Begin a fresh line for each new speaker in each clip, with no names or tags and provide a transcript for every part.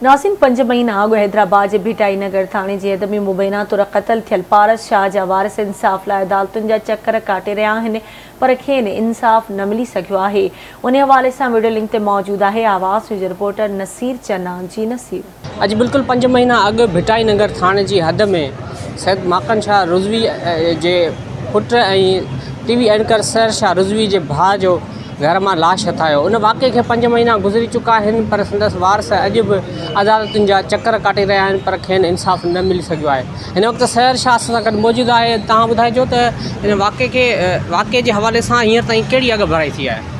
ناظرين پنج مهينا اڳ حيدرآباد جي ڀٽائي نگر ٿاڻي جي حد ۾ مبينا طور قتل ٿيل پارس شاهه جا وارث انصاف لاء عدالتن جا چڪر ڪاٽي رهيا آهن پر کين انصاف نه ملي سگهيو آهي انهي حوالي سان وڊيو لنڪ تي موجود آهي آواز نيوز رپورٽر نصير چنا جي نصير.
اڄ بلڪل پنج مهينا اڳ ڀٽائي نگر ٿاڻي جي حد ۾ سيد ماڪن شاهه رضوي جي پٽ ۽ T V anchor Sehar Shah Rizvi جي ڀاء جو گهر مان لاش هٿ آيو. ان واقعي کي پنج مهينا گذري چڪا آهن پر سندس وارث اڄ به عدالتن جا چڪر ڪاٽي رهيا آهن پر کين انصاف نه ملي سگهيو آهي. هن وقت سحر شاهه اسان سان گڏ موجود آهي توهان ٻڌائجو ته ان واقعي کي واقعي جي حوالي سان هينئر تائين ڪهڙي اڳڀرائي ٿي آهي؟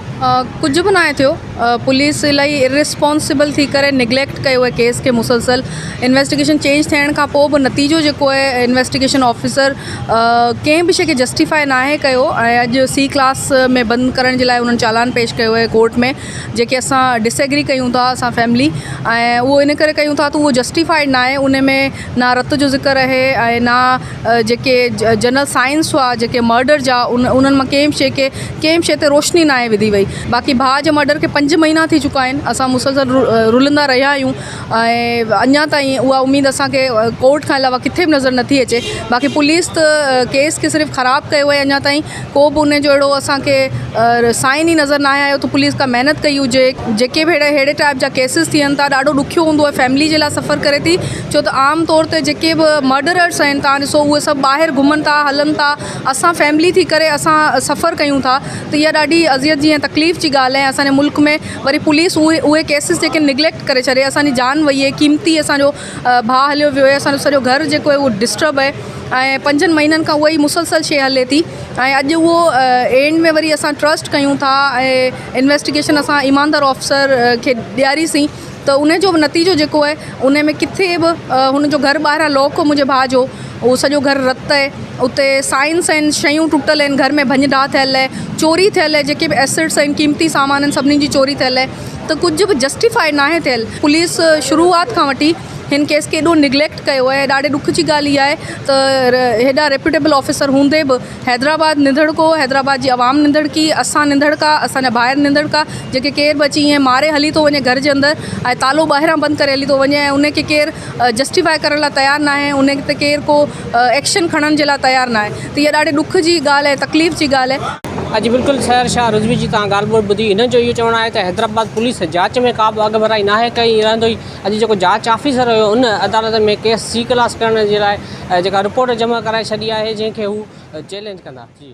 ڪجهه به ناهي ٿيو پوليس الاهي ارريسپانسبل ٿي ڪري نگليڪٽ ڪيو آهي ڪيس کي مسلسل انويسٽيگيشن چينج ٿيڻ کان پوء به نتيجو جيڪو آهي انويسٽيگيشن آفيسر ڪنهن به شيء کي جسٽيفائي ناهي ڪيو ۽ اڄ سي ڪلاس ۾ بند ڪرڻ جي لاء انهن چالان پيش ڪيو آهي ڪورٽ ۾ جيڪي اسان ڊس ايگري ڪيون ٿا اسان فيملي ۽ اهو ان ڪري ڪيون ٿا ته اهو جسٽيفائيڊ ناهي ان ۾ نه رت جو ذڪر آهي ۽ نه جيڪي جنرل سائنس هئا جيڪي مرڊر جا ان انهن مان ڪنهن به شيء کي ڪنهن به شيء تي روشني ناهي وڌي وئي باقي ڀاء جي مرڊر کي پنج مهينا ٿي چڪا آهن اسان مسلسل رلندا رهيا آهيون ۽ اڃا تائين اها اميد اسان کي ڪورٽ کان علاوه ڪٿي به نظر نٿي اچي باقي پوليس ته ڪيس کي صرف خراب ڪيو آهي اڃا تائين ڪو به ان جو اهڙو اسان کي سائن ئي نظر ناهي آيو ته پوليس ڪا محنت ڪئي هجي جيڪي به اهڙا اهڙي ٽائپ جا ڪيسز ٿين ٿا ڏاڍو ڏکيو هوندو آهي فيملي جي لاء سفر ڪري ٿي ڇو ته عام طور تي جيڪي به مرڊررس آهن توهان ڏسو اهي سڀ ٻاهر گهمن ٿا هلن ٿا اسان فيملي ٿي ڪري اسان سفر ڪيون ٿا ته اها ڏاڍي اذيت جي ۽ تڪليف جي ڳالهه آهي اسان جي ملڪ ۾ وري پوليس اهي اهي ڪيسز جيڪي نگليڪٽ ڪري ڇڏي اسان جي جان وئي آهي قيمتي اسان جو ڀاء هليو ويو آهي اسان جو سڄو گهر جيڪو آهي اهو ڊسٽرب آهي ۽ پنجن مهينن کان اها ئي مسلسل شيء هلي ٿي ۽ اڄ اهو اينڊ ۾ وري اسان ٽرسٽ ڪيون ٿا ۽ انويسٽيگيشن اسان ايماندار آفيسر کي ڏياريسين ته ان جو به نتيجو جيڪو آهي ان ۾ ڪٿي به هن جو گهر ٻاهران لاڪ هو منهنجي ڀاء جو اهو سڄو گهر رت آهي اتي سائنس آهن شيون ٽٽل آهن گهر ۾ ڀڃ ڊاهه ٿيل آهي چوري ٿيل آهي جيڪي به ايسيٽس آهن قيمتي سامان آهن سڀني جي چوري ٿيل آهي ته ڪجهه به جسٽيفائي ناهي ٿيل پوليس شروعات کان وٺي هن ڪيس کي ايڏو نگليڪٽ ڪيو آهي ڏاڍي ڏک جي ڳالهه اها آهي ته هيڏا ريپيوٽيبل آفيسر هوندي به حيدرآباد نڌڻڪو، حيدرآباد جي عوام نڌڻڪي، اسان نڌڻڪا، اسان جا ڀائر نڌڻڪا، جيڪي ڪير به اچي ائين ماري هلي ٿو وڃي گهر جي اندر ۽ تالو ٻاهران بند ڪري هلي ٿو وڃي ۽ ان کي ڪير جسٽيفائي ڪرڻ لاء تيار ناهي ان تي ڪير ڪو ايڪشن کڻڻ جي لاء تيار ناهي ته اها ڏاڍي ڏک جي ڳالهه ۽ تڪليف جي ڳالهه آهي.
اڄ بلڪل سحر شاهه رضوي جي توهان ڳالهه ٻولهه ٻڌي هنن جو اهو چوڻ آهي ته حيدرآباد پوليس جاچ ۾ ڪا به اڳڀرائي ناهي ڪئي رهندو ئي اڄ جيڪو جاچ آفيسر هيو ان عدالت ۾ ڪيس سي ڪلاس ڪرڻ جي لاء جيڪا رپورٽ جمع ڪرائي ڇڏي آهي جنهن کي هو چئلينج ڪندا جي.